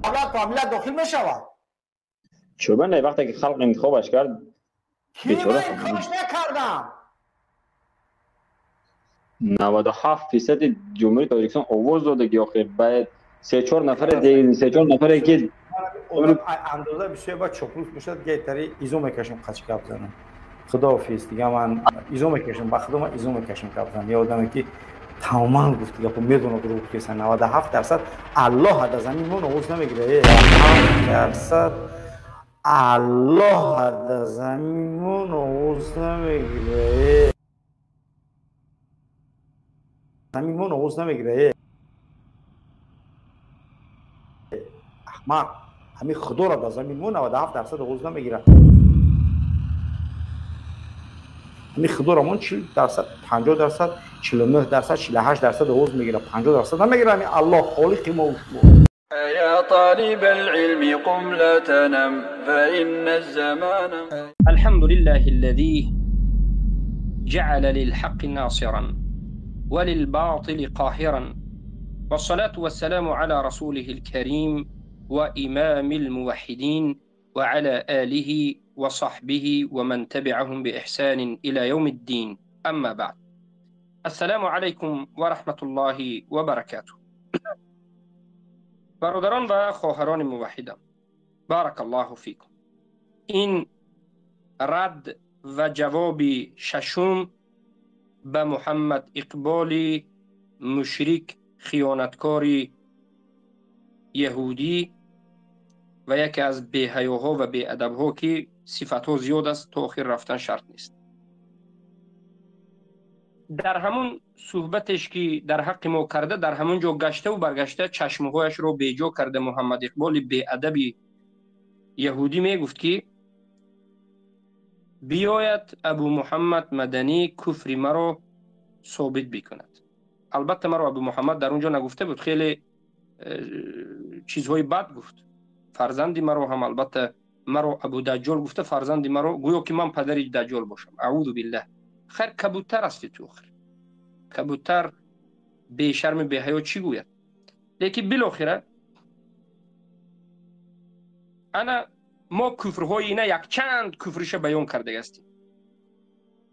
Давлат ба миллат дохил мешавад. Чӯба не, вақте ки халқ интихобаш кард, бечора интихобаш накардам. 97% Ҷумҳурии Тоҷикистон овоз дода ки охир бояд 3-4 нафаре, 3-4 нафаре ки андоза бисёр ба чоплус бошад, гайтари изо мекашам қачи гап занам. Худоҳофиз, дига ман изо мекашам, ба худо ман изо мекашам гап занам. Я одаме ки тамоман гуфт гапо медонад дурӯғ гуфтеса. 97% Аллоҳ дар замин мон овоз намегирад. 7% Аллоҳ дар замин мон овоз намегирад. Замин мон овоз намегирад. Аҳмақ, ҳамин худоро дар замин мо 97% овоз намегирад. Ҳамин худоро мон 40%, 50%, 49%, 48% овоз мегирад, 50% намегирад. Ҳамин Аллоҳ холиқи мо ва шумо. يا طالب العلم قم لا تنم فإن الزمان. الحمد لله الذي جعل للحق ناصرا وللباطل قاهرا، والصلاة والسلام على رسوله الكريم وإمام الموحدين وعلى آله وصحبه ومن تبعهم بإحسان إلى يوم الدين. أما بعد، السلام عليكم ورحمة الله وبركاته. برادران و خواهران موحدان، بارک الله فیکم. این رد و جواب ششم به محمد اقبال مشرک خیانتکار یهودی و یکی از بی‌حیاها و بی‌ادب‌ها که صفت‌ها زیاد است، تا آخر رفتن شرط نیست. در همون صحبتش که در حق ما کرده، در همون جا گشته و برگشته چشمهایش رو بیجا کرده محمد اقبال بی‌ادب یهودی میگفت که بیاید ابو محمد مدنی کفر مرا ثابت بکند. البته مرا ابو محمد در اونجا نگفته بود، خیلی چیزهای بد گفت. فرزندی مرا هم البته مرا ابو دجال گفته، فرزندی مرا گویا که من پدری دجال باشم. اعوذ بالله. خیر کبوتر هستی تو، خیر کبوتر بی شرم بی حیا چی گوید؟ لیکن بالاخره انا ما کفرهای اینا یک چند کفرش بیان کرده هستیم.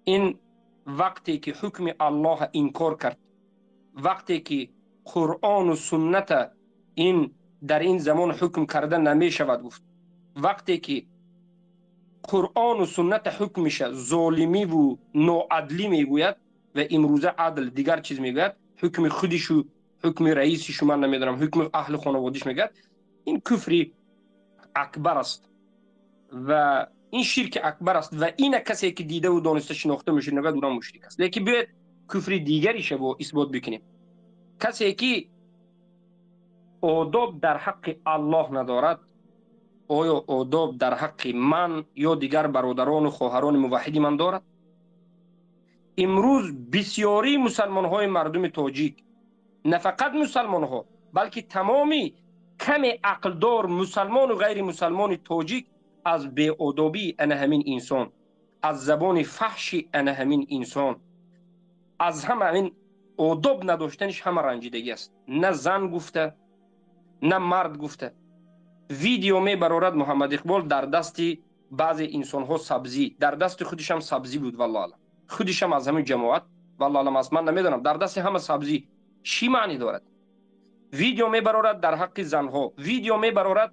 این وقتی که حکم الله انکار کرد، وقتی که قرآن و سنت این در این زمان حکم کرده نمی شود گفت، وقتی که قرآن و سنت حکمش ظالمی و ناعدلی میگوید و امروزه عدل دیگر چیز میگوید، حکم خودشو، حکم رئیسشو من نمیدونم، حکم اهل خانوادش میگوید، این کفری اکبر است و این شرک اکبر است و این کسی که دیده و دانسته شناخته میشه نگه اونم مشرک است. لیکن بیاید کفری دیگریش با اثبات بکنیم. کسی که آداب در حق الله ندارد، آیا آداب در حق من یا دیگر برادران و خواهران موحدی من دارد؟ امروز بسیاری مسلمان های مردم تاجیک، نه فقط مسلمان ها بلکه تمامی کم عقلدار مسلمان و غیر مسلمان تاجیک از بی‌ادبی انا همین انسان، از زبان فحش انا همین انسان، از همه این آداب نداشتنش همه رنجیدگی است. نه زن گفته نه مرد گفته. ویدیو میبرارد محمد اقبال در دست بعضی انسان ها سبزی، در دست خودش هم سبزی بود، والله اعلم، خودش هم از همین جماعت، والله اعلم است، من نمیدونم، در دست همه سبزی چی معنی دارد؟ ویدیو میبرارد در حق زنها، ویدیو میبرارد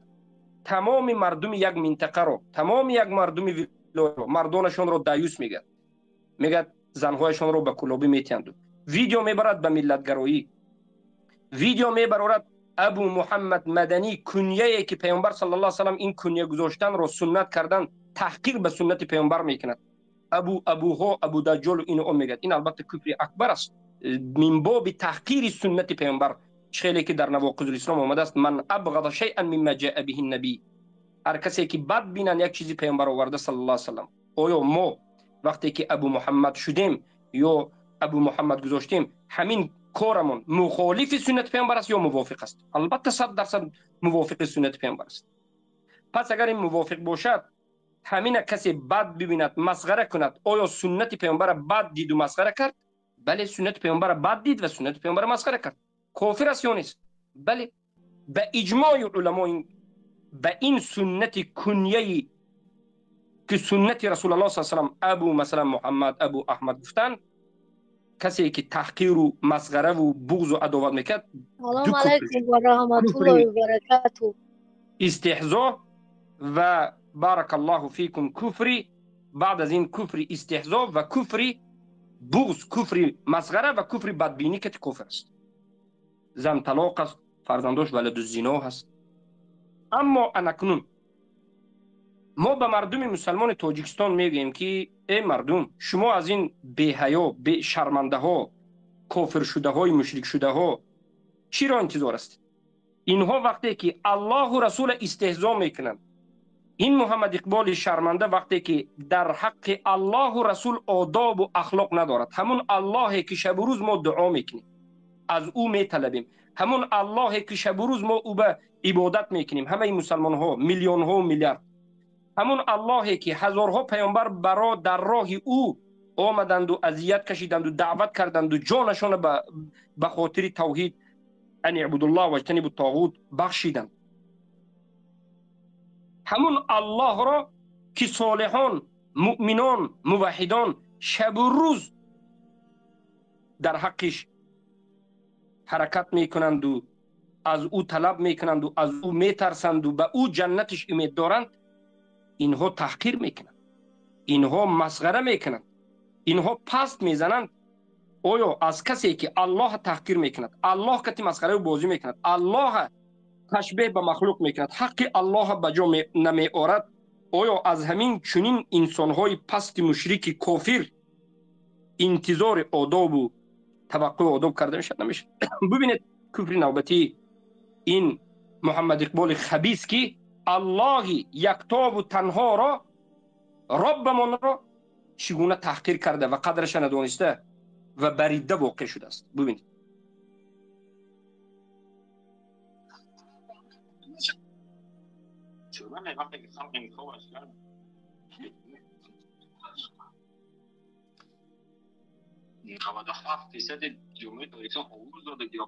تمام مردم یک منطقه رو، تمام یک مردم ولایت رو، مردانشون رو دیوس میگه، میگه زنهایشون رو به کلابی میتیند. ویدیو میبرد به ملتگرایی، ویدیو میبرارد ابو محمد مدنی کنیه که پیامبر صلی الله علیه و سلم این کنیه گذاشتن رو سنت کردن، تحقیر به سنت پیامبر میکند. ابو ابوها ابو دجال اینو اون میگه. این البته کفر اکبر است، من باب تحقیر سنت پیامبر. خیلی که در نواقض الاسلام آمده است، من ابغض شیئا مما جاء به النبی، هر کسی که بد بینن یک چیزی پیامبر آورده صلی الله علیه و سلم. آیا ما وقتی که ابو محمد شدیم یا ابو محمد گذاشتیم، همین کارمون مخالف سنت پیامبر است یا موافق است؟ البته 100% موافق سنت پیامبر است. پس اگر این موافق باشد، همین کسی بد ببیند مسخره کند، آیا سنت پیامبر بد دید و مسخره کرد؟ بله، سنت پیامبر بد دید و سنت پیامبر مسخره کرد. کافر است یا نیست؟ بله. Ба иҷмои уламо ба ин суннати кунияи ки суннати Расулуллоҳ саллаллоҳу алайҳи васаллам Абу масалан Муҳаммад, Абу Аҳмад гуфтанд, касе ки таҳқиру масғараву буғзу адоват мекард, Салом алайкум ва раҳматуллоҳи ва баракатуҳ. Истиҳзо ва баракаллоҳу фикум куфри, баъд аз ин куфри истиҳзо ва куфри буғз, куфри масғара ва куфри бадбинӣ ки куфр аст. Зан талоқ аст, фарзандош валаду зино ҳаст. Аммо анакнун мо ба мардуми мусалмони Тоҷикистон мегӯем ки эй мардум, шумо аз ин беҳаё, бешармандаҳо, кофиршудаҳои мушрикшудаҳо чиро интизор ҳастед? Инҳо вақте ки Аллоҳу Расула истеҳзо мекунанд, ин Муҳаммад Иқболи шарманда вақте ки дар ҳаққи Аллоҳу Расул одобу ахлоқ надорад, ҳамун Аллоҳе ки шабу рӯз мо дуо мекунем, аз ӯ металабем, ҳамун Аллоҳе ки шабу рӯз мо ӯ ба ибодат мекунем, ҳамаи мусалмонҳо, миллионҳо миллиард, ҳамун Аллоҳе ки ҳазорҳо паёмбар баро дар роҳи ӯ омаданду азият кашиданду даъват карданду ҷонашонро ба хотири тавҳид ан ибудуллоҳ ваҷтанибу тоғут бахшиданд, ҳамун Аллоҳро ки солиҳон, муъминон, муваҳҳидон шабу рӯз дар ҳаққиш ҳаракат мекунанду аз ӯ талаб мекунанду аз ӯ метарсанду ба ӯ ҷаннатиш умед доранд, инҳо таҳқир мекунанд, инҳо масғара мекунанд, инҳо паст мезананд. Оё аз касе ки Аллоҳ таҳқир мекунад, Аллоҳ кати масғараву бозӣ мекунад, Аллоҳ ташбеҳ ба махлуқ мекунад, ҳаққи Аллоҳ ба ҷо намеорад, оё аз ҳамин чунин инсонҳои пасти мушрики кофир интизори одобу таваққуи одоб карда мешавад? Намешавад. Бубинед куфри навбатии ин Муҳаммад Иқболи хабис ки Аллоҳи яктобу танҳоро, Роббамонро чӣ гуна таҳқир карда ва қадраша надониста ва барида воқеъ шудааст. Бубинед. Вақте ки халқ интихобаш кард, 97% ҷумҳурии Тоҷикистон овоз дода ки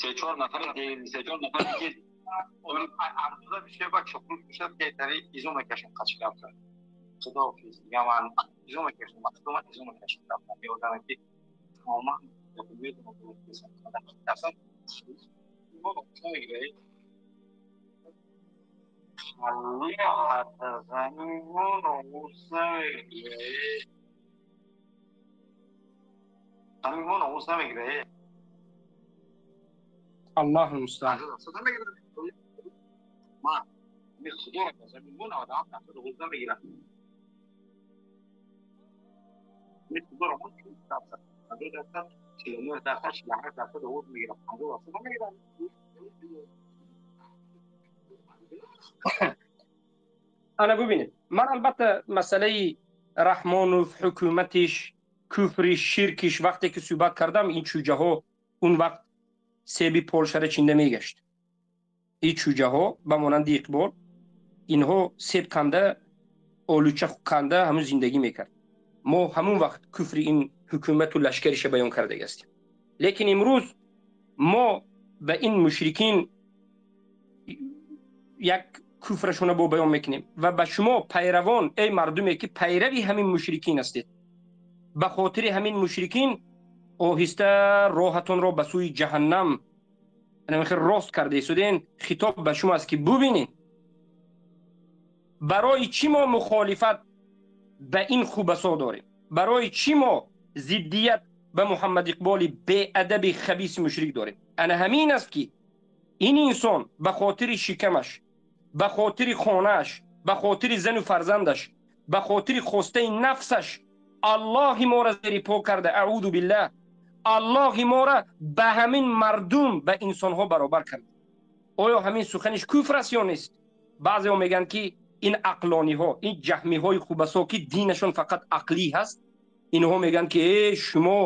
се-чор нафар, се-чор нафар ки андоза бишер ба чоқлук бошад, беҳтари изо мекашем қачи гап зад. Худоҳофиз, дига ман изо мекашем, худо ман изо мекашем гап зад. Меодаме ки тамоман Аллоҳу мустаъан. Ана бубинед, ман албатта масъалаи Раҳмонов, ҳукуматиш, куфри, ширкиш вақте ки суҳбат кардам, ин чӯҷаҳо он вақт себи Полшара чинда мегашт. Ин чӯҷаҳо ба монанди Иқбол инҳо себ канда, олуча канда ҳамун зиндагӣ мекард. Мо ҳамун вақт куфри ин ҳукумату лашкариша баён кардаги ҳастем. Лекин имрӯз мо ба ин мушрикин як куфрашона бо баён мекунем ва ба шумо пайравон, эй мардуме ки пайрави ҳамин мушрикин ҳастед, ба хотири ҳамин мушрикин оҳиста роҳатонро ба сӯи ҷаҳаннам рост карда истоден. Хитоб ба шумо аст ки бубинед барои чӣ мо мухолифат ба ин хубасо дорем, барои чӣ мо зиддият ба Муҳаммад Иқболи беадаби хабиси мушрик дорем. Ана ҳамин аст ки ин инсон ба хотири шикамаш, ба хотири хонааш, ба хотири зану фарзандаш, ба хотири хостаи нафсаш Аллоҳи моро зери по карда, аъузу биллаҳ, Аллоҳи моро ба ҳамин мардум, ба инсонҳо баробар карда. Оё ҳамин суханиш куфр аст ё нест? Баъзеҳо мегӯянд ки ин ақлониҳо, ин ҷаҳмиҳои хубасо ки динашон фақат ақлӣ ҳаст, инҳо мегӯянд ки э шумо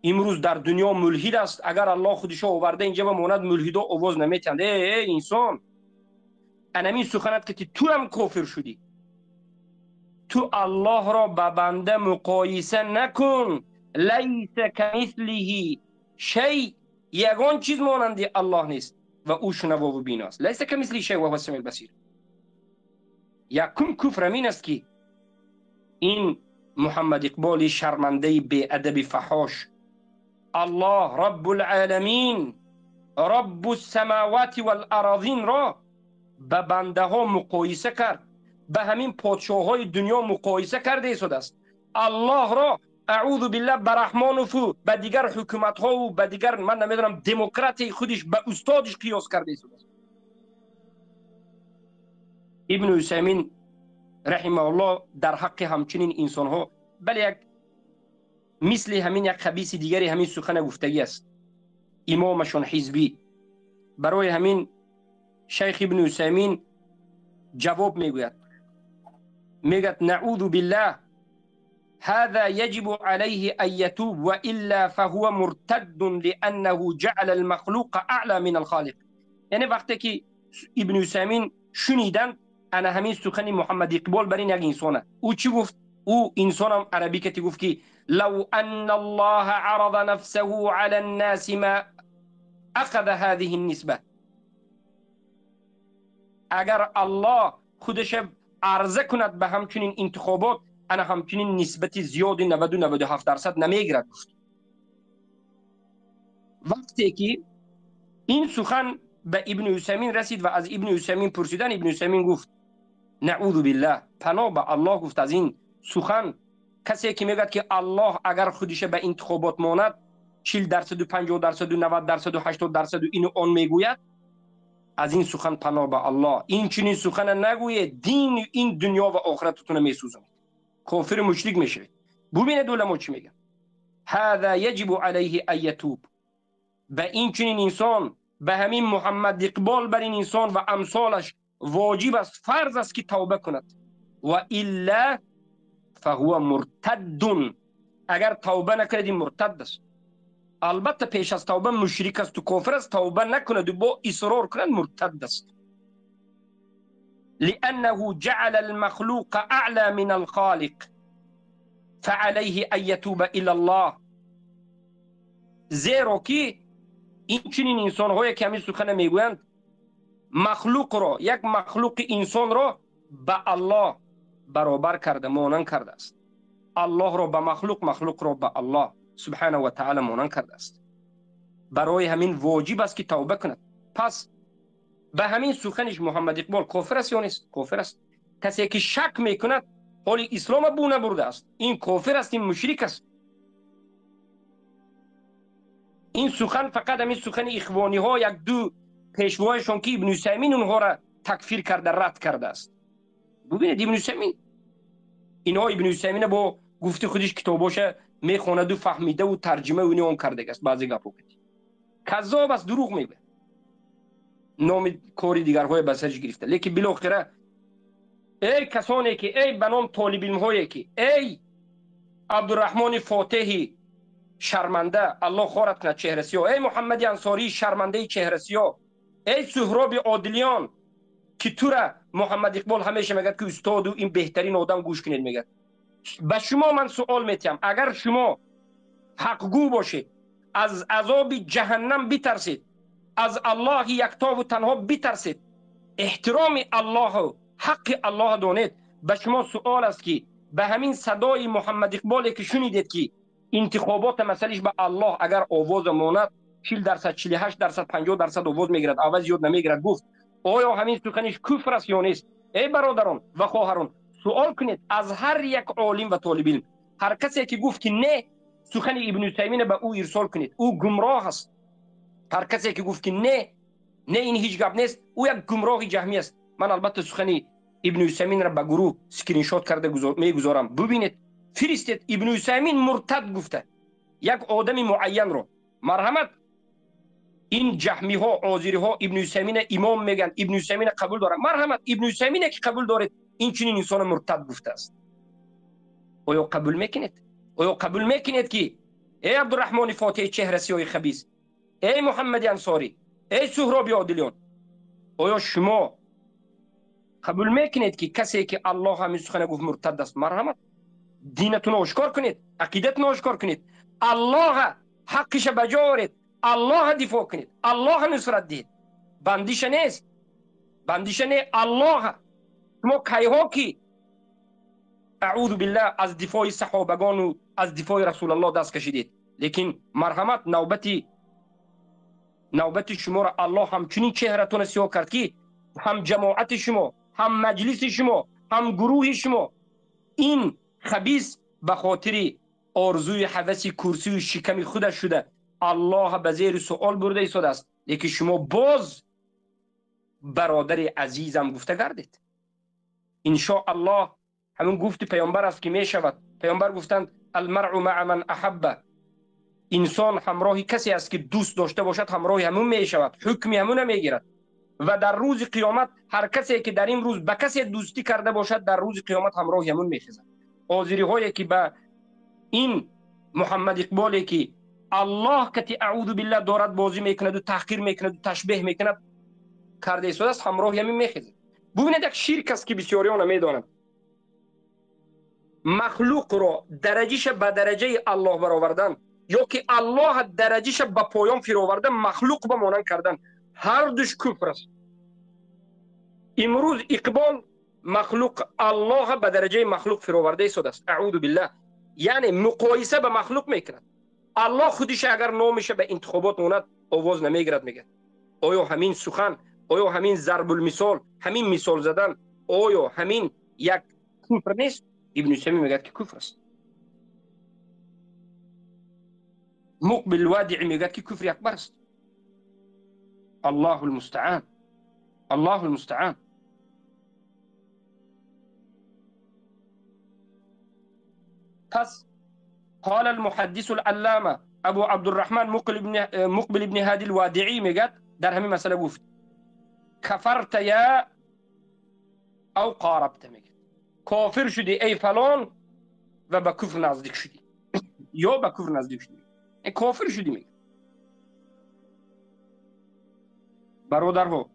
имрӯз дар дунё мулҳид аст, агар Аллоҳ худишо оварда инҷа ба монад мулҳидо овоз наметиҳанд. Э инсон, анамин суханат ки ту ҳам кофир шудӣ, ту Аллоҳро ба банда муқоиса накун. Лайса камислиҳи шай, ягон чиз монанди Аллоҳ нест. ва ӯ шунавову бино аст. Лайса камислиҳи шайъ ва ҳува самиул басир. Якум куфр ҳамин аст, ки ин Муҳаммад Иқболи шармандаи беадаби фаҳош Аллоҳ Раббул Оламин, Раббус самавати вал аразинро ба бандаҳо муқоиса кард, ба ҳамин подшоҳҳои дунё муқоиса карда истодааст. Аллоҳро аъузу биллаҳ ба Раҳмонову ба дигар ҳукуматҳову ба дигар, ман намедонам, демократияи худиш ба устодиш қиёс карда истодааст. Ибну Усаймин раҳимаҳуллоҳ дар ҳаққи ҳамчунин инсонҳо, бале, як мисли ҳамин як хабиси дигари ҳамин сухана гуфтагӣ аст, имомашон ҳизбӣ. Барои ҳамин шайх Ибну Усаймин ҷавоб мегӯяд, мегӯяд: наъузу биллаҳ, ҳаза яҷибу алайҳи ан ятуб ва илла фаҳува муртаддун лианнаҳу ҷаъала алмахлуқа аъла мин алхолиқ. Яъне вақте ки Ибну Усаймин шуниданд ана ҳамин сухани Муҳаммад Иқбол бар ин як инсона, ӯ чӣ гуфт? Ӯ инсонам арабӣ кати гуфт, ки лав анна Аллоҳа арада нафсаҳу ала ннаси ма ахада ҳазиҳи нисба. Агар Аллоҳ худаша арза кунад ба ҳамчунин интихобот, ана ҳамчунин нисбати зиёди 97% намегирад, гуфт. Вақте ки ин сухан ба Ибни Усаймин расид ва аз Ибни Усаймин пурсидан, Ибни Усаймин гуфт: наъузу биллаҳ, паноҳ ба Аллоҳ, гуфт, аз ин сухан. Касе ки мегӯяд, ки Аллоҳ агар худиша ба интихобот монад, 40%, 50%, 90%, 80% ину он мегӯяд, аз ин сухан паноҳ ба Аллоҳ. Ин чунин сухана нагӯед, дини ин дунё ва охирататонро месӯзонед, кофиру мушрик мешавед. Бубинед уламо чӣ мегӯянд: ҳаза яҷибу алайҳи ан ятуб. Ба ин чунин инсон, ба ҳамин Муҳаммад Иқбол бар ин инсон ва амсолаш воҷиб аст, фарз аст, ки тавба кунад. Ва илла фаҳува муртаддун. Агар тавба накунад, ин муртад аст. Албатта пеш аз тавба мушрик асту кофир аст, тавба накунаду бо исрор кунад, муртад аст. Лианнаҳу ҷаъала алмахлуқа аъла мин алхолиқ фаалайҳи ан ятуба ила Аллоҳ. Зеро ки ин чунин инсонҳое ки ҳамин сухана мегӯянд, махлуқро, як махлуқи инсонро ба Аллоҳ баробар карда, монанд кардааст. Аллоҳро ба махлуқ, махлуқро ба Аллоҳ субҳанаҳу ва таъала монанд кардааст. Барои ҳамин воҷиб аст, ки тавба кунад. Пас ба ҳамин суханиш Муҳаммад Иқбол кофир аст ё нест? Кофир аст. Касе ки шак мекунад, ҳоли ислома бу набурдааст, ин кофир аст, ин мушрик аст. Ин сухан фақат ҳамин сухани ихвониҳо, як ду пешвояшон, ки Ибни Усаймин онҳоро такфир карда, рад кардааст. Бубинед, Ибни Усаймин, инҳо Ибни Усаймина бо гуфти худиш китобоша мехонаду фаҳмидаву тарҷимаю ини он кардагааст. Баъзе гапҳо каззоб аст, дурӯғ мегӯяд, номи кори дигарҳое ба сариш гирифта. Лекин билохира, эй касоне ки, эй ба ном толибилмҳое ки, эй Абдураҳмони Фотеҳи шарманда, Аллоҳ хорат кунад, чеҳрасиё, эй Муҳаммади Ансории шармандаи чеҳрасиё, эй Суҳроби Одилиён, ки тура Муҳаммад Иқбол ҳамеша мегӯяд, ки устоду ин беҳтарин одам, гӯш кунед, мегӯяд. Ба шумо ман суол метиҳам: агар шумо ҳақгӯ бошед, аз азоби ҷаҳаннам битарсед, аз Аллоҳи яктову танҳо битарсед, эҳтироми Аллоҳу ҳаққи Аллоҳ донед, ба шумо суол аст, ки ба ҳамин садои Муҳаммад Иқболе ки шунидед, ки интихобота масъалиш ба Аллоҳ агар овоза монад, 40%, 48%, 50% овоз мегирад, аваз зиёд намегирад, гуфт, оё ҳамин суханиш куфр аст ё нест? Эй бародарон ва хоҳарон, суол кунед аз ҳар як олим ва толибилм. Ҳар касе ки гуфт, ки не, сухани Ибни Усаймина ба ӯ ирсол кунед, ӯ гумроҳ аст. Ҳар касе ки гуфт, ки не, не, ин ҳеҷ гап нест, ӯ як гумроҳи ҷаҳмӣ аст. Ман албатта сухани Ибни Усайминро ба гурӯҳ скриншот карда мегузорам, бубинед, фиристед. Ибни Усаймин муртад гуфта як одами муайянро. Марҳамат, ин ҷаҳмиҳо, озириҳо Ибни Усаймина имом мегӯянд, Ибни Усаймина қабул доранд. Марҳамат, Ибни Усаймине ки қабул доред, ин чунин инсоно муртад гуфтааст, оё қабул мекунед? Оё қабул мекунед, ки эй Абдураҳмони Фотиҳи чеҳрасиёи хабис, эй Муҳаммади Ансорӣ, эй Суҳроби Одилиён, оё шумо қабул мекунед, ки касе ки Аллоҳ ҳамин сухана гуфт, муртад аст? Марҳамат, динатонро ошкор кунед, ақидатонро ошкор кунед, Аллоҳа ҳаққиша ба ҷо оред, Аллоҳа дифоъ кунед, Аллоҳа нусрат диҳед. Бандиша нест, бандиша не, Аллоҳ. Шумо кайҳо ки аъузу биллаҳ аз дифои саҳобагону аз дифои Расулаллоҳ даст кашидед, лекин марҳамат, навбати шуморо Аллоҳ ҳамчунин чеҳратонро сиёҳ кард, ки ҳам ҷамоати шумо, ҳам маҷлиси шумо, ҳам гурӯҳи шумо ин хабис ба хотири орзуи ҳаваси курсию шиками худаш шуда Аллоҳ ба зери суол бурда истодааст. Лекин шумо боз бародари азизам гуфта гардед. Иншоаллоҳ ҳамин гуфти паёмбар аст, ки мешавад. Паёмбар гуфтанд: алмаръу маа ман аҳабба. Инсон ҳамроҳи касе аст, ки дӯст дошта бошад, ҳамроҳи ҳамун мешавад, ҳукми ҳамуна мегирад. Ва дар рӯзи қиёмат ҳар касе ки дар ин рӯз ба касе дӯстӣ карда бошад, дар рӯзи қиёмат ҳамроҳи ҳамун мехезад. Ҳозириҳое ки ба ин Муҳаммад Иқболе ки Аллоҳ кати аъузу биллаҳ дорад бозӣ мекунаду таҳқир мекунаду ташбеҳ мекунад карда истодааст, ҳамроҳи ҳамин мехезад. Бубинед, як ширк аст, ки бисёриён намедонанд. Махлуқро дараҷиша ба дараҷаи Аллоҳ баровардан ё ки Аллоҳ дараҷиша ба поён фировардан, махлуқ ба монанд кардан, ҳар душ куфр аст. Имрӯз Иқбол махлуқ Аллоҳ ба дараҷаи махлуқ фироварда истодааст. Аъузу биллаҳ. Яъне муқоиса ба махлуқ мекунад. Аллоҳ худиша агар номиша ба интихобот монад, овоз намегирад, мегӯяд. Оё ҳамин сухан, оё ҳамин зарбулмисол, ҳамин мисол задан, оё ҳамин як куфр нест? Ибни Усайми мегӯяд, ки куфр аст. Муқбил Вадиъи мегӯяд, ки куфри акбар аст. Аллоҳу лмустаан, Аллоҳу лмустаан. پس قال المحدث العلامه ابو عبد الرحمن مقبل ابن هادي الوادعي میگد در همین مسئله گفت: کفرت یا او قاربت. میگد کافر شدی ای فلان و به کفر نزدیک شدی، یا به کفر نزدیک شدی، ای کافر شدی. میگه برادرها،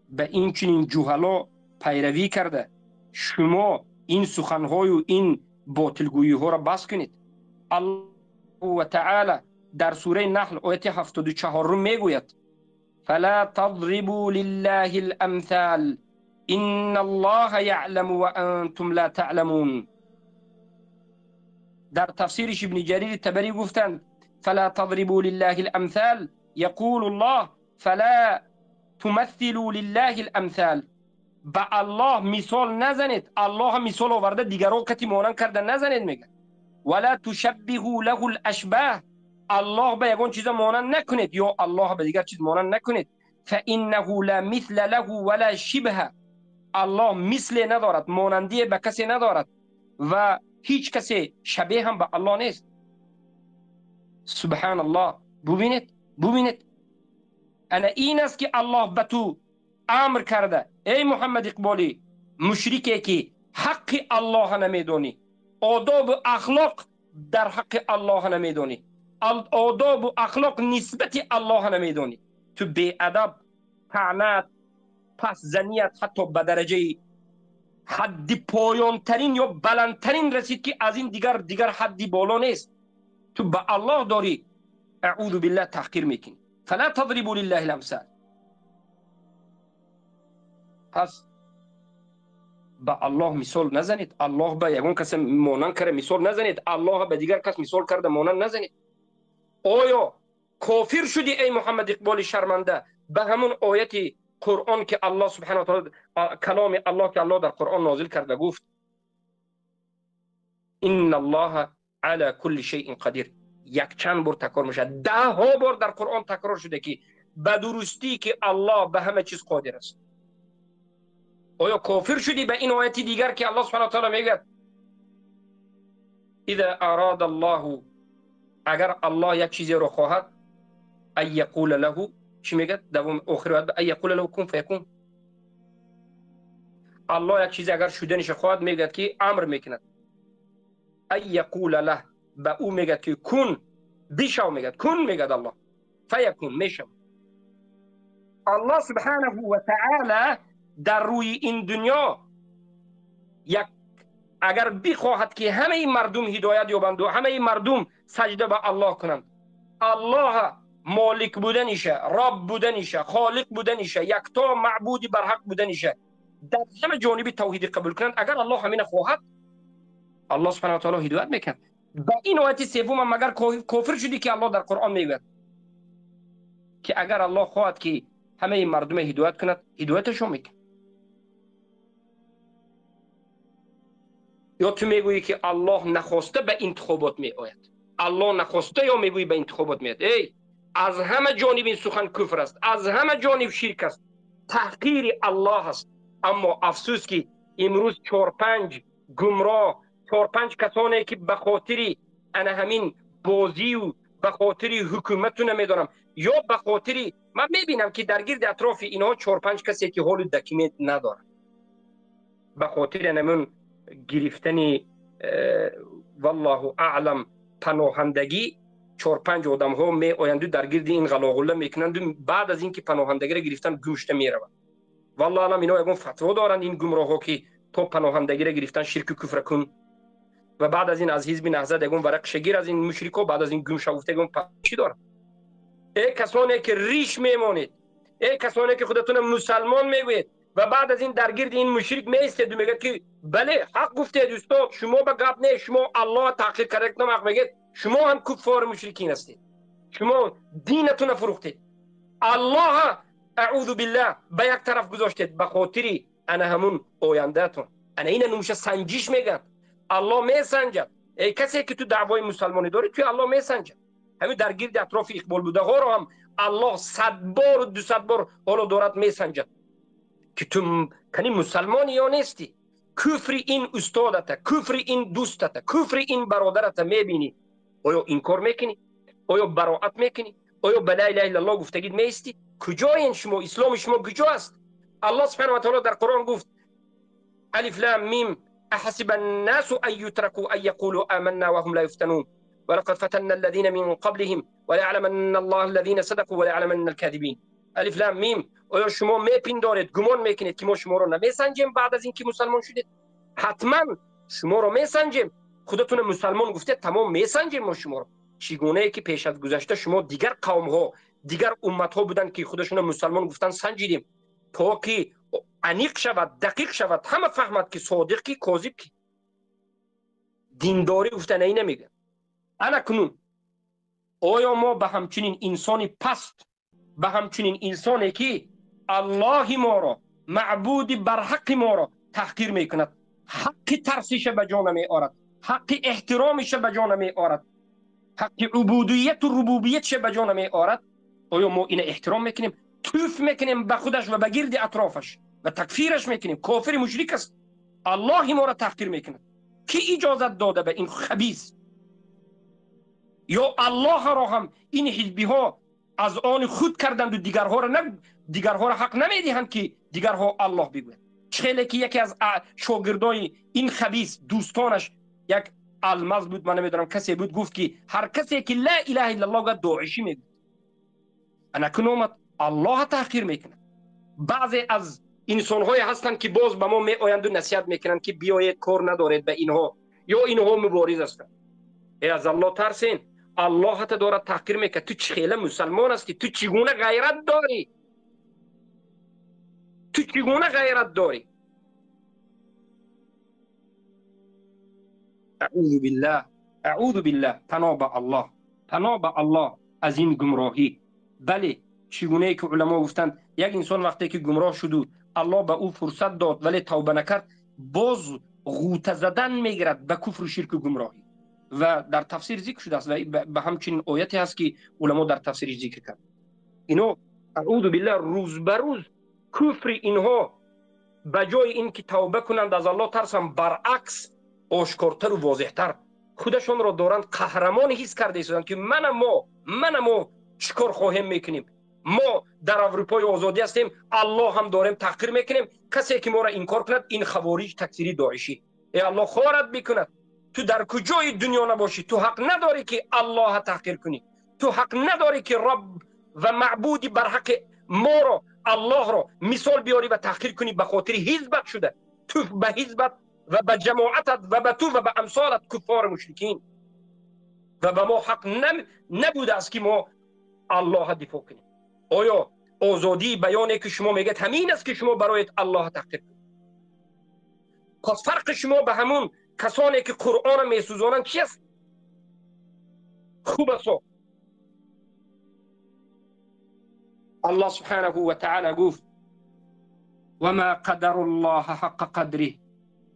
به این چنین جهلا پیروی کرده شما این سخنهای و این باطلگویی ها را بس کنید. الله و تعالی در سوره نحل آیت 74 میگوید: فلا تضربوا لله الامثال ان الله يعلم وانتم لا تعلمون. در تفسیرش ابن جریر تبری گفتند: فلا تضربوا لله الامثال يقول الله فلا تمثلوا لله الامثال. به الله مثال نزنید، الله مثال آورده دیگران کتی مانند کرده نزنید. میگه ولا تشبهوا له الاشباه. الله به یگان چیز مانند نکنید یا الله به دیگر چیز مانند نکنید. فانه لا مثل له ولا شبه. الله مثل ندارد، مانندی به کسی ندارد و هیچ کسی شبیه هم به الله نیست. سبحان الله. ببینید، ببینید، انا این است که الله به تو امر کرده ای محمد اقبالی مشرکی که حق الله نمیدونی، آداب و اخلاق در حق الله نمیدونی، آداب و اخلاق نسبت الله نمیدونی، تو بی ادب، طعنت، پس زنیت حتی به درجه حد پایان ترین یا بلندترین رسید که از این دیگر حدی بالا نیست. تو به الله داری اعوذ بالله تحقیر میکنی. فلا تضربوا لله الامثال. پس به الله مثال نزنید، الله به یگان کس مانند کرده مثال نزنید، الله به دیگر کس مثال کرده مانند نزنید. آیا کافر شدی ای محمد اقبال شرمنده به همون آیت قرآن که الله سبحانه و تعالی، کلام الله که الله در قرآن نازل کرده گفت: ان الله على كل شيء قدیر. یک چند بار تکرار میشه، ده ها بار در قرآن تکرار شده که به درستی که الله به همه چیز قادر است. آیا کافر شدی به این آیت دیگر که الله سبحانه و تعالی میگه: اذا اراد الله، اگر الله یک چیزی رو خواهد، ان یقول له، چی میگه؟ دوم آخر آیت: ان یقول له کن فیکون. الله یک چیزی اگر شدنش خواهد میگه که امر میکند، ان یقول له، به او میگه که کن، بشو، میگه کن، میگه الله، فیکون، میشو. الله سبحانه و تعالی در روی این دنیا یک اگر بخواهد که همه مردم هدایت یابند و همه مردم سجده به الله کنند، الله молик буданиша, Рабб буданиша, Холиқ буданиша, якто маъбуди барҳақ буданиша дар ҳама ҷониби тавҳидӣ қабул кунанд, агар Аллоҳ ҳамина хоҳад, Аллоҳ субҳанаҳу ва таъоло ҳидоят мекунад. Ба ин ояти севум ҳам магар кофир шудӣ, ки Аллоҳ дар Қуръон мегӯяд ки агар Аллоҳ хоҳад ки ҳамаи мардуме ҳидоят кунад, ҳидояташон мекунад. Ё ту мегӯӣ ки Аллоҳ нахоста ба интихобот меояд, Аллоҳ нахоста, ё мегӯӣ ба интихобот меояд? Эй, аз ҳама ҷониб ин сухан куфр аст, аз ҳама ҷониб ширк аст, таҳқири Аллоҳ аст. Аммо афсӯс ки имрӯз чор-панҷ гумроҳ, чор-панҷ касоне ки ба хотири ана ҳамин бозию ба хотири ҳукумату намедонам, ё ба хотири ман мебинам ки дар гирди атрофи инҳо чор-панҷ касе ки ҳолу документ надоранд, ба хотири анамун гирифтани валлоҳу аълам паноҳандагӣ чор-панҷ одамҳо меоянду дар гирди ин ғалоғулла мекунанду баъд аз ин ки паноҳандагиро гирифтан гумшта мераванд. Валлоҳу аълам инҳо ягон фатво доранд ин гумроҳҳо ки то паноҳандагиро гирифтан ширку куфра кун, ва баъд аз ин аз ҳизби наҳзат ягон варақша гир аз ин мушрикҳо, баъд аз ин гумша гуфта ягон чӣ дорад? Эй касоне ки риш мемонед, эй касоне ки худатонро мусалмон мегӯед ва баъд аз ин дар гирди ин мушрик меистеду мегӯяд ки бале ҳақ гуфтед устод, шумо ба гап не, шумо Аллоҳ таҳқир кардагитон ҳақ мегӯед, шумо ҳам куффори мушрикин ҳастед, шумо динатонро фурӯхтед, Аллоҳ аъузу биллаҳ ба як тараф гузоштед ба хотири ана ҳамун ояндаатон. Ана ина нумша санҷиш мегӯянд. Аллоҳ месанҷад. Эй касе ки ту даъвои мусалмонӣ дорӣ, туи Аллоҳ месанҷад. Ҳамин дар гирди атрофи иқболбудаҳоро ҳам Аллоҳ 100 бору 200 бор ҳоло дорад месанҷад ки ту кани мусалмонӣ ё нестӣ. Куфри ин устодата, куфри ин дӯстата, куфри ин бародарата мебинӣ, оё инкор мекунӣ? Оё бароат мекунӣ? Оё ба ла илаҳа иллаллоҳ гуфтагид меистӣ? Куҷоен шумо? Исломи шумо куҷо аст? Аллоҳ субҳанаҳу ва таъоло дар Қуръон гуфт: алиф лам мим أحسب الناس أن يتركوا أن يقولوا آمنا وهم لا يفتنون ولقد فتنا الذين من قبلهم وليعلمن الله الذين صدقوا وليعلمن الكاذبين. الف لام میم. آیا شما میپندارید، گمان میکنید که ما شما رو نمیسنجیم بعد از اینکه مسلمان شدید؟ حتما شما رو میسنجیم. خودتون مسلمان گفته تمام میسنجیم ما شما رو. چگونه که پیش از گذشته شما دیگر قوم ها، دیگر امت ها بودن که خودشون مسلمان گفتن سنجیدیم تا که انیق شود، دقیق شود، همه فهمد که صادق کی، کاذب کی. دینداری گفتن ای نمیگه. انا کنون آیا ما به همچنین انسانی پست، به همچنین انسانی که الله ما را، معبود برحق ما را تحقیر میکند، حق ترسیش به جا نمی آرد، حق احترامش به جا نمی آرد، حق عبودیت و ربوبیتش به جا نمی آرد، آیا ما این احترام میکنیم؟ توف میکنیم به خودش و به گرد اطرافش و تکفیرش میکنیم. کافر مشرک است، الله ما را تحقیر میکند. کی اجازت داده به این خبیث؟ یا الله را هم این حزبی ها از آن خود کردند و دیگرها را نه، دیگرها را حق نمیدهند که دیگرها الله بگویند. چخیلی که یکی از شاگردای این خبیث دوستانش یک الماز بود، من نمیدونم کسی بود، گفت که هر کسی که لا اله الا الله گفت داعشی میگوید. انا کنومت الله تحقیر میکنه. بعضی از انسان‌های هستند که باز به ما میآیند و نصیحت میکنند که بیایید کار ندارید به اینها، یا اینها مبارز هستند. ای از الله ترسین، الله حتی دارد تحقیر میکنه. تو چه خیلی مسلمان هستی؟ تو چگونه غیرت داری؟ تو چگونه غیرت داری؟ اعوذ بالله، اعوذ بالله. پناه به الله، پناه به الله از این گمراهی. بله، چگونه که علما گفتند یک انسان وقتی که گمراه شد و الله به او فرصت داد ولی توبه نکرد، باز غوطه زدن میگیرد به کفر و شرک و گمراهی. و در تفسیر ذکر شده است و به همچنین آیتی هست که علما در تفسیرش ذکر کرد. اینو اعوذ بالله روز به روز کفر اینها به جای اینکه توبه کنند از الله ترسن، برعکس آشکارتر و واضحتر خودشان را دارند قهرمان حس کرده ایستادند که من ما چیکار خواهیم میکنیم. ما در اروپای آزادی هستیم، الله هم داریم تحقیر میکنیم، کسی که ما را انکار کند این خوارج تکفیری داعشی. ای الله خارت میکند. تو در کجای دنیا نباشی تو حق نداری که الله تحقیر کنی، تو حق نداری که رب و معبودی بر حق ما را الله را مثال بیاری و تحقیر کنی به خاطر حزبت شده. تو به حزبت و به جماعتت و به تو و به امثالت کفار مشرکین و به ما حق نبوده است که ما Аллоҳ дифоъ кунем. Оё озодии баёне ки шумо мегӯед ҳамин аст ки шумо барои Аллоҳ таҳқир кунед? Пас фарқи шумо ба ҳамун касоне ки Қуръонро месӯзонанд чи аст? Хуб аст. Аллоҳ субҳанаҳу ва таъоло гуфт: وما قدر الله حق قدره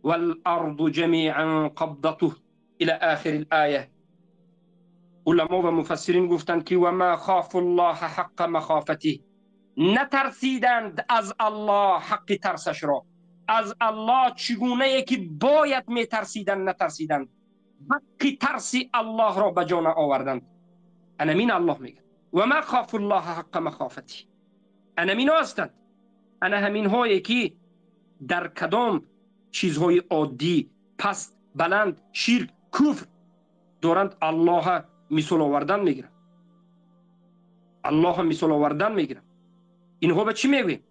والأرض جميعا قبضته إلى آخر الآية. علما و مفسرین گفتند که وما خاف الله حق مخافته، نترسیدند از الله حق ترسش را، از الله چگونه که باید میترسیدند نترسیدند، حق ترس الله را به جان آوردند. انمین الله میگه وما خاف الله حق مخافته، انمین هستند، انا همین هایی که در کدام چیزهای عادی، پست، بلند، شرک، کفر دارند الله مثال آوردن میگیرند، الله مثال آوردن میگیرند. اینها به چی میگوییم؟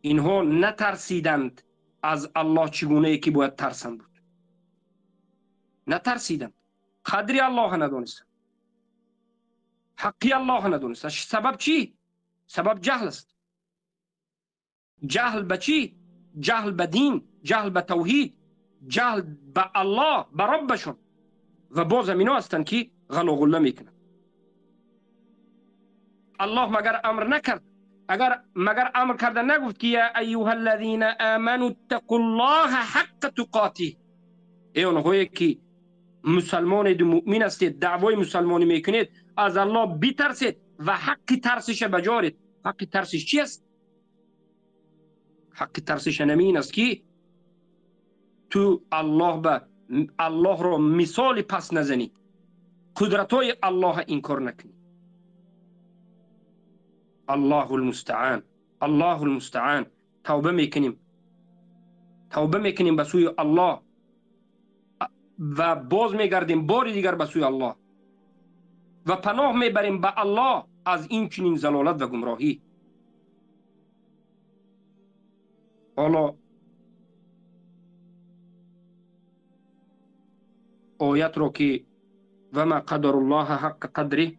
اینها نترسیدند از الله چگونه که باید ترسند بود، نترسیدند، قدر الله ندانستند، حقی الله ندانستند. سبب چی؟ سبب جهل است. جهل به چی؟ جهل به دین، جهل به توحید، جهل به الله، به ربشون. و باز اینا هستند که غلا غله میکنند. الله مگر امر نکرد؟ اگر مگر امر کرده نگفت که یا ایها الذین آمنوا اتقوا الله حق تقاته؟ ای آنهایی که مسلمان و مؤمن هستید، دعوای مسلمانی میکنید، از الله بترسید و حق ترسش بجارید. حق ترسش چی است؟ حق ترسش همین است که تو الله به الله را مثال پس نزنی، قدرت‌های الله انکار نکنی. الله المستعان، الله المستعان. توبه میکنیم، توبه میکنیم به سوی الله و باز میگردیم بار دیگر به سوی الله و پناه میبریم به الله از این چنین ضلالت و گمراهی. حالا آیت رو که و ما قدر الله حق قدره،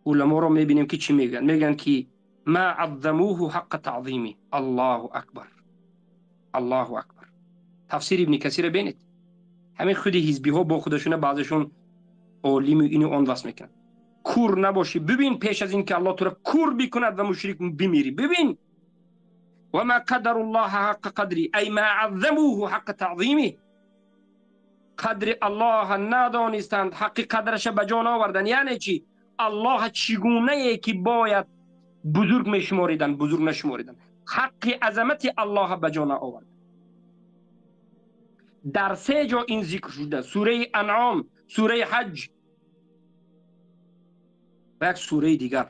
علما رو میبینیم که چی میگن؟ میگن که ما عظموه حق تعظیمه. الله اکبر، الله اکبر. تفسیر ابن کثیر ببینید. همین خود حزبی ها با خودشون بعضشون عالم و اینو آن وصل میکنن. کور نباشی، ببین پیش از این که الله تو را کور بکند و مشرک بمیری. ببین و ما قدر الله حق قدری ای ما عظموه حق تعظیمه. قدر الله ندانستند، حق قدرش به جان آوردن. یعنی چی؟ الله چگونه که باید بزرگ میشماریدن بزرگ نشماریدن، حق عظمت الله به جان آوردن. در سه جا این ذکر شده: سوره انعام، سوره حج و یک سوره دیگر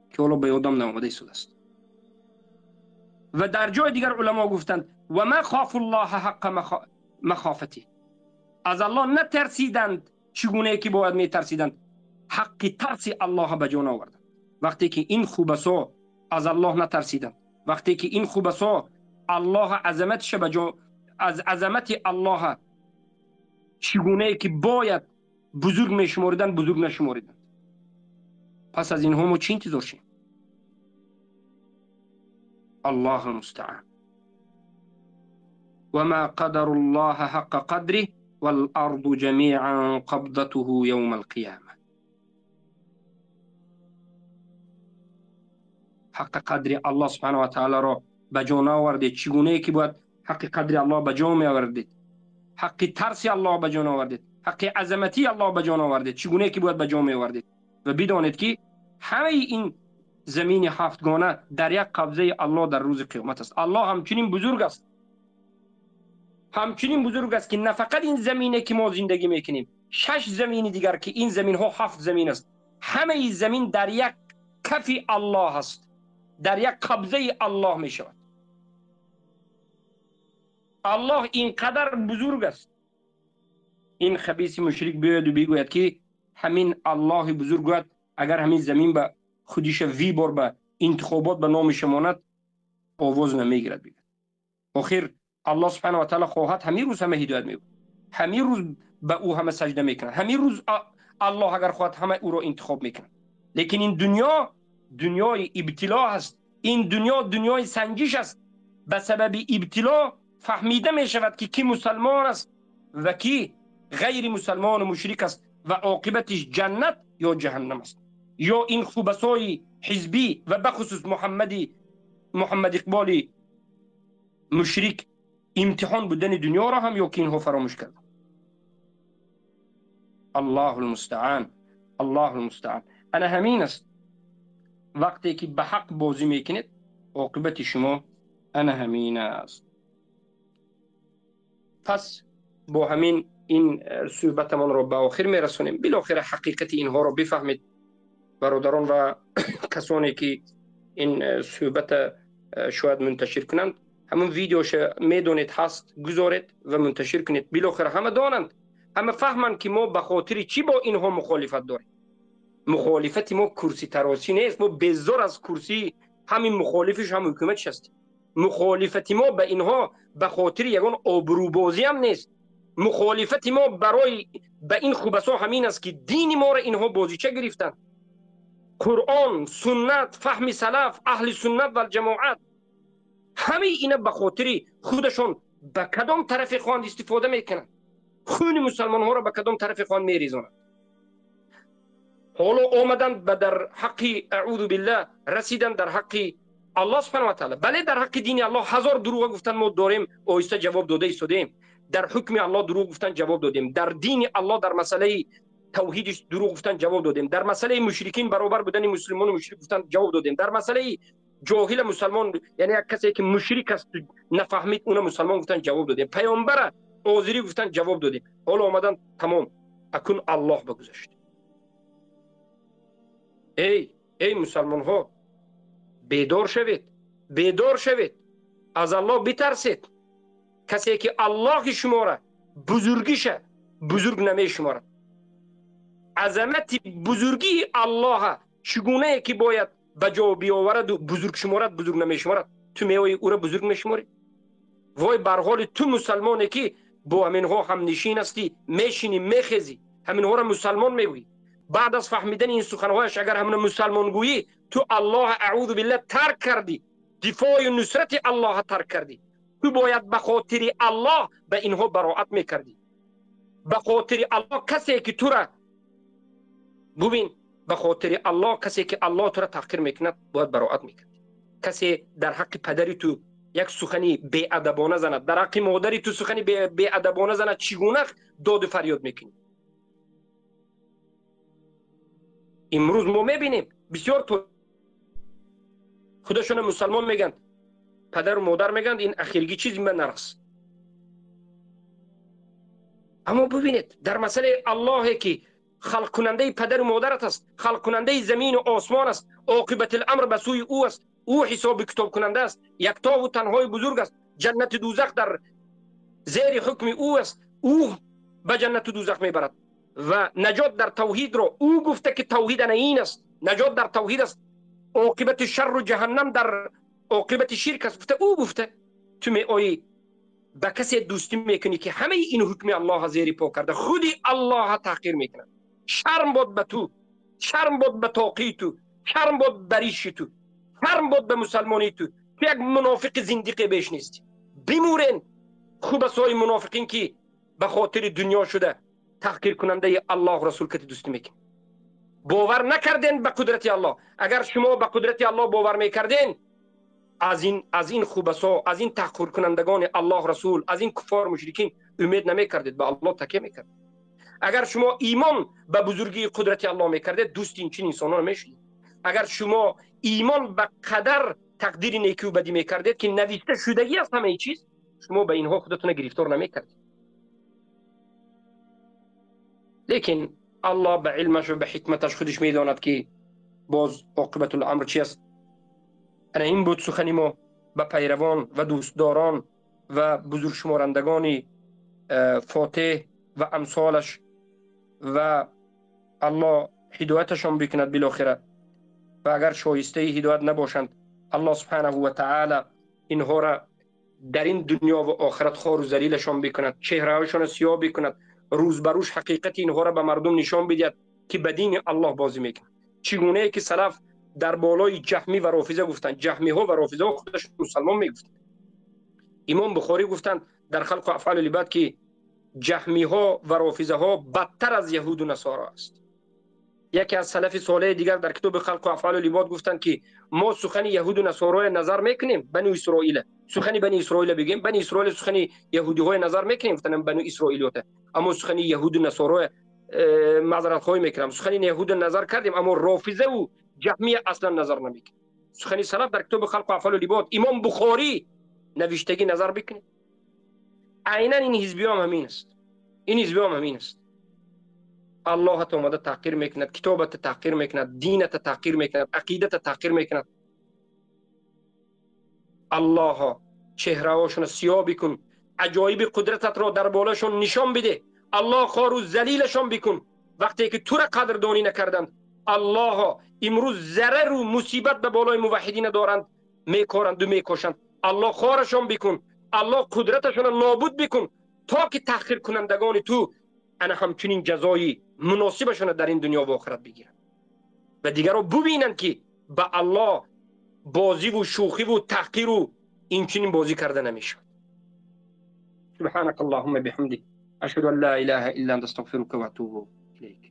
که حالا به یادم نامده است. و در جای دیگر علما گفتند و ما خاف الله حق مخافته، از الله نترسیدند چگونه که باید میترسیدند، حق ترس الله به جان آوردند. وقتی که این خوبسا از الله نترسیدند، وقتی که این خوبسا الله عظمتش به جان، از عظمت الله چگونه که باید بزرگ میشمردند بزرگ نشمردند، پس از اینها ما چی انتظار شیم؟ الله المستعان. وما قدر الله حق قدره والأرض جميعا قبضته يوم القيامة. حق قدر الله سبحانه و تعالی را به جا آوردید چگونه که باید حق قدر الله به جا می آوردید، حق ترس الله به جا آوردید، حق عظمتی الله به جا آوردید چگونه که باید به جا می آوردید. و بدانید که همه این زمین هفتگانه در یک قبضه الله در روز قیامت است. الله همچنین بزرگ است، همچنین بزرگ است که نه فقط این زمینه که ما زندگی میکنیم، شش زمین دیگر که این زمین ها هفت زمین است، همه این زمین در یک کف الله است، در یک قبضه الله می شود. الله اینقدر بزرگ است. این خبیث مشرک بیاید و بگوید که همین الله بزرگ اگر همین زمین به خودش وی بار به انتخابات به نام شماند آواز نمیگیرد. بگید آخر الله سبحانه و تعالی خواهد همین روز همه هدایت میکنه، همین روز به او همه سجده میکنه، همین روز Аллоҳ агар хоҳад ҳама ӯро интихоб мекунад. Лекин ин дунё дунёи ибтило аст, ин дунё дунёи санҷиш аст. Ба сабаби ибтило фаҳмида мешавад ки ки мусалмон аст ва ки ғайри мусалмону мушрик аст ва оқибатиш ҷаннат ё ҷаҳаннам аст. Ё ин хубасои ҳизбӣ ва бахусус Муҳаммад Иқболи мушрик имтиҳон будани дунёро ҳам ё ки инҳо фаромӯш карданд. Аллоҳу лмустаан, Аллоҳу лмустаан. Ана ҳамин аст. Вақте ки ба ҳақ бозӣ мекунед, оқибати шумо ана ҳамин аст. Пас бо ҳамин ин суҳбатамонро ба охир мерасонем. Билохира ҳақиқати инҳоро бифаҳмед, бародарон ва касоне ки ин суҳбата шояд мунташир кунанд, ҳамон видеоша медонед ҳаст, гузоред ва мунташир кунед. Билохира ҳама донанд, ҳама фаҳманд ки мо ба хотири чӣ бо инҳо мухолифат дорем. Мухолифати мо курситаросӣ нест, мо безор аз курсии ҳамин мухолифиш ҳам ҳукуматиш ҳастем. Мухолифати мо ба инҳо ба хотири ягон обрӯбозӣ ҳам нест. Мухолифати мо барои ба ин хубасо ҳамин аст ки дини моро инҳо бозича гирифтанд. Қуръон, суннат, фаҳми салаф, аҳли суннат валҷамоат, ҳамаи ина ба хотири худашон ба кадом тарафе хоҳанд истифода мекунанд, хуни мусалмонҳоро ба кадом тарафе хоҳанд мерезонанд. Ҳоло омаданд ба дар ҳаққи аъузу биллаҳ расиданд дар ҳаққи Аллоҳ субҳанаҳу ва таъала. Бале, дар ҳаққи дини Аллоҳ ҳазор дурӯға гуфтан мо дорем, оҳиста ҷавоб дода истодаем. Дар ҳукми Аллоҳ дурӯғ гуфтан ҷавоб додем, дар дини Аллоҳ дар масъалаи тавҳидиш дурӯғ гуфтан ҷавоб додем, дар масъалаи мушрикин баробар будани муслимону мушрик гуфтан ҷавоб додем, дар масъалаи ҷоҳила мусалмон, яъне як касе ки мушрик аст нафаҳмид уна мусалмон гуфтан ҷавоб додем, паёмбара озирӣ гуфтан ҷавоб додем. Ҳоло омадан тамом, акун Аллоҳ ба гузашт. Эй мусалмонҳо, бедор шавед, бедор шавед, аз Аллоҳ битарсед. Касе ки Аллоҳи шумора бузургиша бузург намешуморад, азамати бузургии Аллоҳа чӣ гунае ки бояд ба ҷо биовараду бузург шуморад, бузург намешуморад, ту меои ӯра бузург мешуморӣ? Вой бар ҳоли ту мусалмоне ки бо ҳаминҳо ҳамнишин ҳастӣ, мешинӣ, мехезӣ, ҳаминҳоро мусалмон мегӯӣ. Баъд аз фаҳмидани ин суханҳояш агар ҳамина мусалмонгӯӣ, ту Аллоҳа аъузу биллаҳ тарк кардӣ, дифою нусрати Аллоҳа тарк кардӣ. Ту бояд ба хотири Аллоҳ ба инҳо бароат мекардӣ. Ба хотири Аллоҳ касе ки тура бубин, ба хотири Аллоҳ касе ки Аллоҳ тура таҳқир мекунад, бояд бароат мекардӣ. Касе дар ҳаққи падари ту як сухани беадабона занад, дар ҳаққи модари ту сухани беадабона занад, чӣ гуна доду фарёд мекунӣ? Имрӯз мо мебинем бисёр худашона мусалмон мегӯянд, падару модар мегӯянд, ин ахирги чиз ман нарас. Аммо бубинед, дар масъалаи Аллоҳе ки халқкунандаи падару модарат аст, халқкунандаи замину осмон аст, оқибати амр ба сӯи ӯ аст, ӯ ҳисоби китобкунанда аст, яктову танҳои бузург аст, ҷаннати дузах дар зери ҳукми ӯ аст, ӯ ба ҷаннату дузах мебарад ва наҷот дар тавҳидро ӯ гуфта ки тавҳид ана ин аст, наҷот дар тавҳид аст, оқибати шарру ҷаҳаннам дар оқибати ширк аст гуфта, ӯ гуфта. Ту меоӣ ба касе дӯстӣ мекунӣ ки ҳамаи ин ҳукми Аллоҳа зери по карда, худи Аллоҳа таҳқир мекунад. Шарм бод ба ту, шарм бод ба тоқии ту, шарм бод ба риши ту, шарм бод ба мусалмонии ту. Ту як мунофиқи зиндиқе беш нестӣ. Бимурен хубасои мунофиқин ки ба хотири дунё шуда таҳқиркунандаи Аллоҳ расул кати дӯстӣ мекунӣ. Бовар накарден ба қудрати Аллоҳ. Агар шумо ба қудрати Аллоҳ бовар мекарден, аз ин хубасо, аз ин таҳқиркунандагони Аллоҳ расул, аз ин куффор мушрикин умед намекардед, ба Аллоҳ такя мекардед. Агар шумо имон ба бузургии қудрати Аллоҳ мекардед, дӯсти инчунин инсонон мешудед. Агар шумо имон ба қадар тақдири некию бадӣ мекардед ки навишта шудагӣ аст ҳамаи чиз, шумо ба инҳо худатона гирифтор намекардед. Лекин Аллоҳ ба илмаш ва ба ҳикматаш худаш медонад ки боз оқибатул-амр чи аст. Ана ин буд сухани мо ба пайравон ва дӯстдорон ва бузургшуморандагони фотеҳ ва амсолаш, ва Аллоҳ ҳидояташон бикунад билохира. Ва агар шоистаи ҳидоят набошанд, Аллоҳ субҳанаҳу ва таъала инҳоро дар ин дунё ва охират хору залилашон бикунад, чеҳраҳояшонро сиёҳ бикунад, рӯз ба рӯз ҳақиқати инҳоро ба мардум нишон бидиҳад. ки ба дини Аллоҳ бозӣ мекунад. Чӣ гунае ки салаф дар болои ҷаҳмӣ ва рофиза гуфтанд, ҷаҳмиҳо ва рофизаҳо худашон мусалмон мегуфтанд. Имом Бухорӣ гуфтанд дар Халқу афъали либад, ки ҷаҳмиҳо ва рофизаҳо бадтар аз яҳуду насоро аст. Яке аз салафи солеҳи дигар дар китоби Халқу афъали либод гуфтанд, ки мо сухани яҳуду насороя назар мекунем, Бану Исроила, сухани Бани Исроила бигем, Бани Исроила, сухани яҳудиҳоя назар мекунем, гуфтанд Бану Исроилиёта, аммо сухани яҳуду насороя маъзаратхоҳӣ мекунам, сухани яҳуда назар кардем, аммо рофизаву ҷаҳмия аслан назар намекунем. Сухани салаф дар китоби Халқу афъали либод, Имом Бухорӣ навиштагӣ, назар бикунед. Айнан ин ҳизбиём ҳамин аст, ин ҳизбиём ҳамин аст. Аллоҳат омада таҳқир мекунад, китобата таҳқир мекунад, дината таҳқир мекунад, ақидата таҳқир мекунад. Аллоҳо, чеҳраҳошона сиёҳ бикун, аҷоиби қудрататро дар болошон нишон биде. Аллоҳ, хору залилашон бикун, вақте ки тура қадрдонӣ накарданд. Аллоҳо, имрӯз зарару мусибат ба болои муваҳҳидина доранд, мекоранду мекошанд. Аллоҳ, хорашон бикун, Аллоҳ, қудраташонро нобуд бикун, то ки таҳқиркунандагони ту ана ҳамчунин ҷазои муносибашонро дар ин дунё ва охират бигиранд ва дигарро бубинанд, ки ба Аллоҳ бозиву шӯхиву таҳқиру инчунин бозӣ карда намешавад. سبحانك اللهم بحمدك، أشهد أن لا إله إلا أنت، أستغفرك وأتوب إليك.